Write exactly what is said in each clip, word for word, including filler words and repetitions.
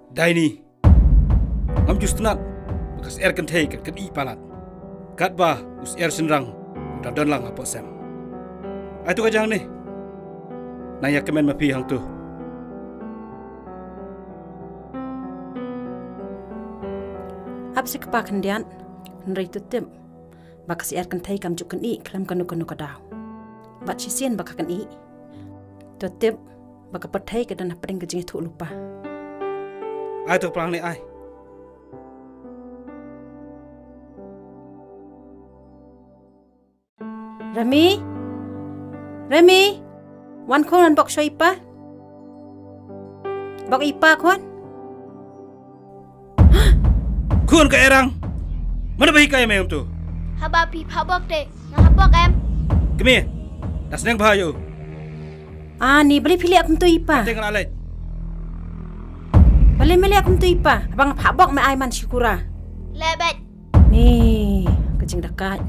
Dai ni. Ngam ju sngewtynnat ba ka syiar kynthei kan kynthei palat. Katba u syiar shynrang u dang don lang hapoh sem. Ai to ka jong ni. Nang ïa kmen ma phi hangto. Ap sih kpa khyndiat, hynrei to tip ba ka syiar kynthei kam ju kynthei khlem kano kano ka daw. Bad shisien ba ka kynthei, to tip ba ka pyrthei ka don hapdeng ka jingïathuhlypa. Ai to plang ni ai. Remi? Remi? Wan khun, wan bok shuwa ïa i pa. Bok ïa i pa khun. Khun ka Erang. Mano ba hikai ïa me hangto? Haba phi phah bok te nga hap bok em. Kmie. Da sneng bha ïa u. Ani, balei phi leh kumto ïa i pa? Te nga la leh. Balei me leh kumto ïa i pa? Haba nga phah bok me ai man shikura. Leh beit. Ni ka jingdakaid.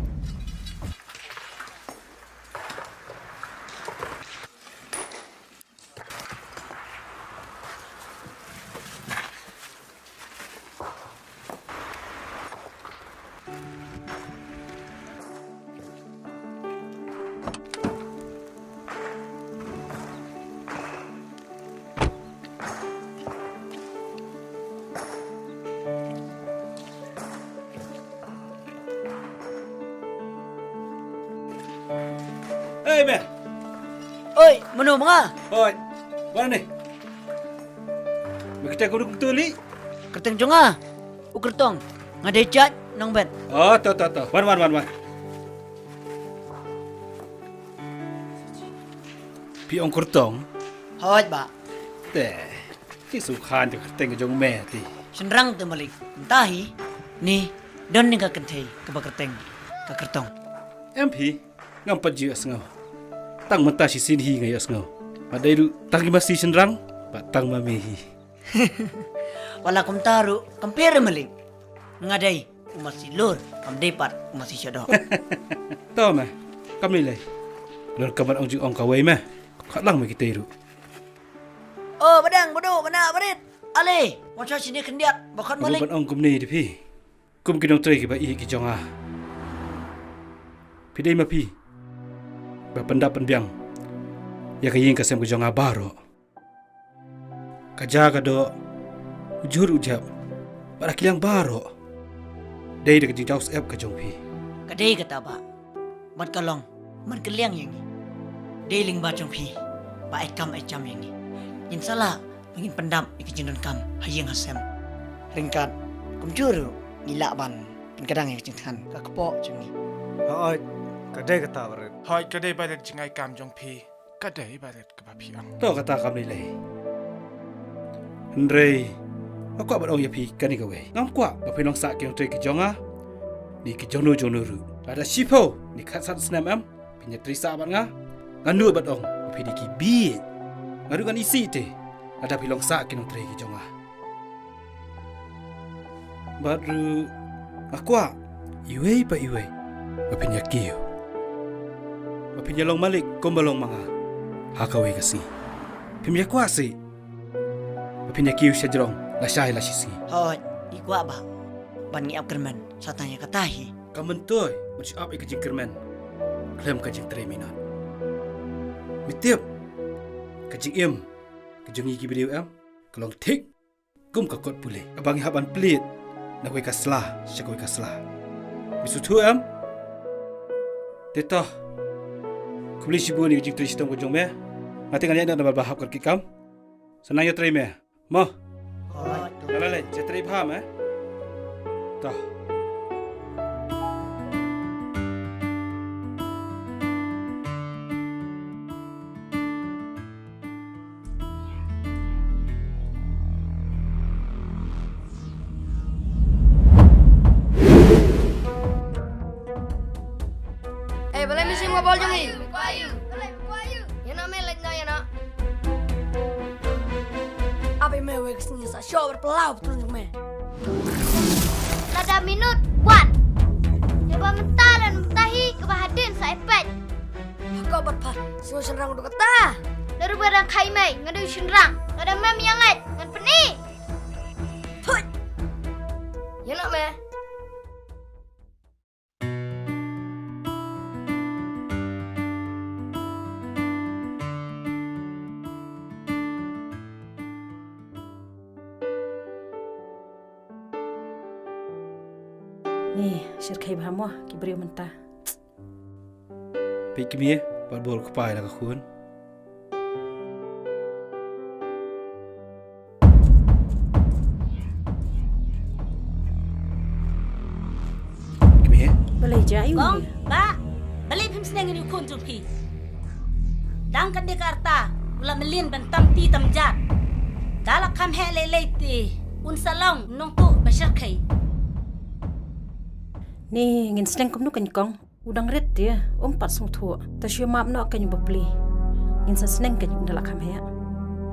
Hei, me. Oi, mano ma nga? Oi, wan ni. Me kyrteng kumno kumto lei? Kyrteng jong nga u Kyrtong. Nga dei judge nongbet. Oh, to, to, to. Wan, wan, wan, wan. Phi ong Kyrtong? Hooid, bah. Te. Ki sngewkhan te kyrteng ka jong me te. Shynrang te malik. Mynta hi, ni, don ne ka kynthei kaba kyrteng ka Kyrtong? Em phi, ngam pat ju ïohsngew. Tang mynta shisien hi nga ïohsngew. Ba dei ruh tang i masi shynrang, ba tang ma me hi. Wat la kumta ruh, kam pher malik. Nga dei u masi lur, kam dei pat u masi shodok. To me, kam lei lei. Lor ka ban ong ju ong kawei me. Khat lang me kitei ruh. Oh, badang, badu, bana, barit. Ale, wan sha shini khyndiat, ba khot malik. Ban ong kumne te phi. Kum ki nongtrei kiba ïeit ki jong nga. Phi dei ma phi ba pyndap pynbiang ïa ka ïing ka sem ka jong nga baroh. Ka ja ka doh, u jhur u jap, bad ki liang baroh. Dei da ka jingjaw syep ka jong phi. Ka dei kata bah. Bad ka long ban kylliang ïa ngi. Dei lyngba jong phi ba ai kam ai jam ïa ngi. Ngin sa lah ba ngin pyndap ïa ka jingdonkam ha ïing ha sem. Ryngkat kumjuh ruh ngi lah ban pynkdang ïa ka jingthngan ka kpoh jong ngi. Hooid, ka dei kata barit. Hooid, ka dei barit jingai kam jong phi. Ka dei barit kaba phi ong. To kata kam lei lei. Hynrei nga kwah ban ong ïa phi kane kawei. Ngam kwah ba phin long sah ki nongtrei ki jong nga. Ni ki jongno jongno ruh. Lada shiphew ni khatsan snem em, phin ïatrei sah bad nga. Ngan nud ban ong ba phi dei ki bieit. Nga ruh ngan isih te lada phi long sah ki nongtrei ki jong nga. Bad ruh nga kwah iwei pa iwei ba phin ïa kiew, ba phin ïa long malik kumba long ma nga ha kawei ka sngi. Phim ïa kwah sih ba phin ïa kiew shajrong lashai lashisngi? Hooid, ngi kwah bah ban ngi ap kyrmen sa tang ïa kata hi. Ka myntoi ban shu ap ïa ka jingkyrmen khlem ka jingtrei minot. Me tip, ka jingim ka jong ngi ki briew em ka long thik kum ka kot pule kaba ngi hap ban plied na kawei ka sla sha kawei ka sla. Me sngewthuh em? Te to, khublei shibun ïa ka jingtrei shitom ka jong me. Nga te ngan ïaid noh namar ba hap ka rukom ki kam. Sa nang ïatrei me mo. Hooid. Nga la leit, ïatrei bha me. To. Eh, balei me shim ka bol jong ngi? Ïa na me leit na ïa na. Abe me wek sini sa show berpelau betul jong me. Lada minot wan. Ïa ba mynta lem mynta hi kaba hadien sa epek. Ko berpar, sini shynrang dukata. Daru barang khai mei, ngadu shynrang. Lada mem yang et, ngan peni. Ni, shyrkhei bha mo ki briew mynta. Peit kmie, pat bol kpa ïa la ka khun. Kmie. Balei jia ïa u? Kong, bah, balei phim sneng ïa u khun jong phi? Dang kane ka rta u la mlien ban tam ti tam jat. Ka la kham heh lei lei te un sa long nongtuh ba shyrkhei. Ni ngin sneng kumno kein kong? U dang rit te, um pat sngewthuh. Ta shu map noh kein u bapli. Ngin sa sneng kein ynda la kham heh.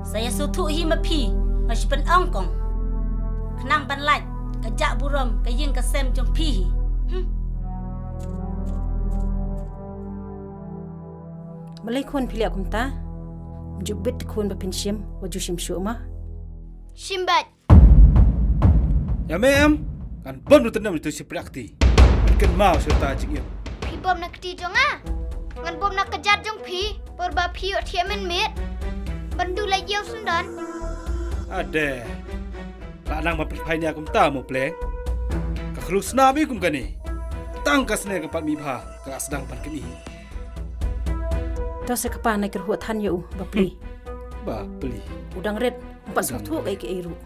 Sa ïa sngewthuh hi ma phi, nga shu pynong kong. Khnang ban lait ka jah burom ka ïing ka sem jong phi hi. Hmm. Balei khun phi leh kumta? Ju bit khun ba phin shim, wat ju shim shuh ma. Shim bad. Ïa me em, ngan bom na tnam itu shipra kti. Kynmaw shuh ta jingim. Phi bom na kti jong nga. Ngan bom na kjat jong phi, por ba phi ot thiah mynmiet. Ban duh la ïew sendon. Ade. La nang ma pyrphai nia kumta mo pleng. Ka khlu snam i kum kane. Tang ka sne ka pat mi bha, ka la sdang pan kani. To se kpa na kyrhuh than ïa u, bapli. Bapli. U dang rit, um pat sngewthuh kaei kaei ruh.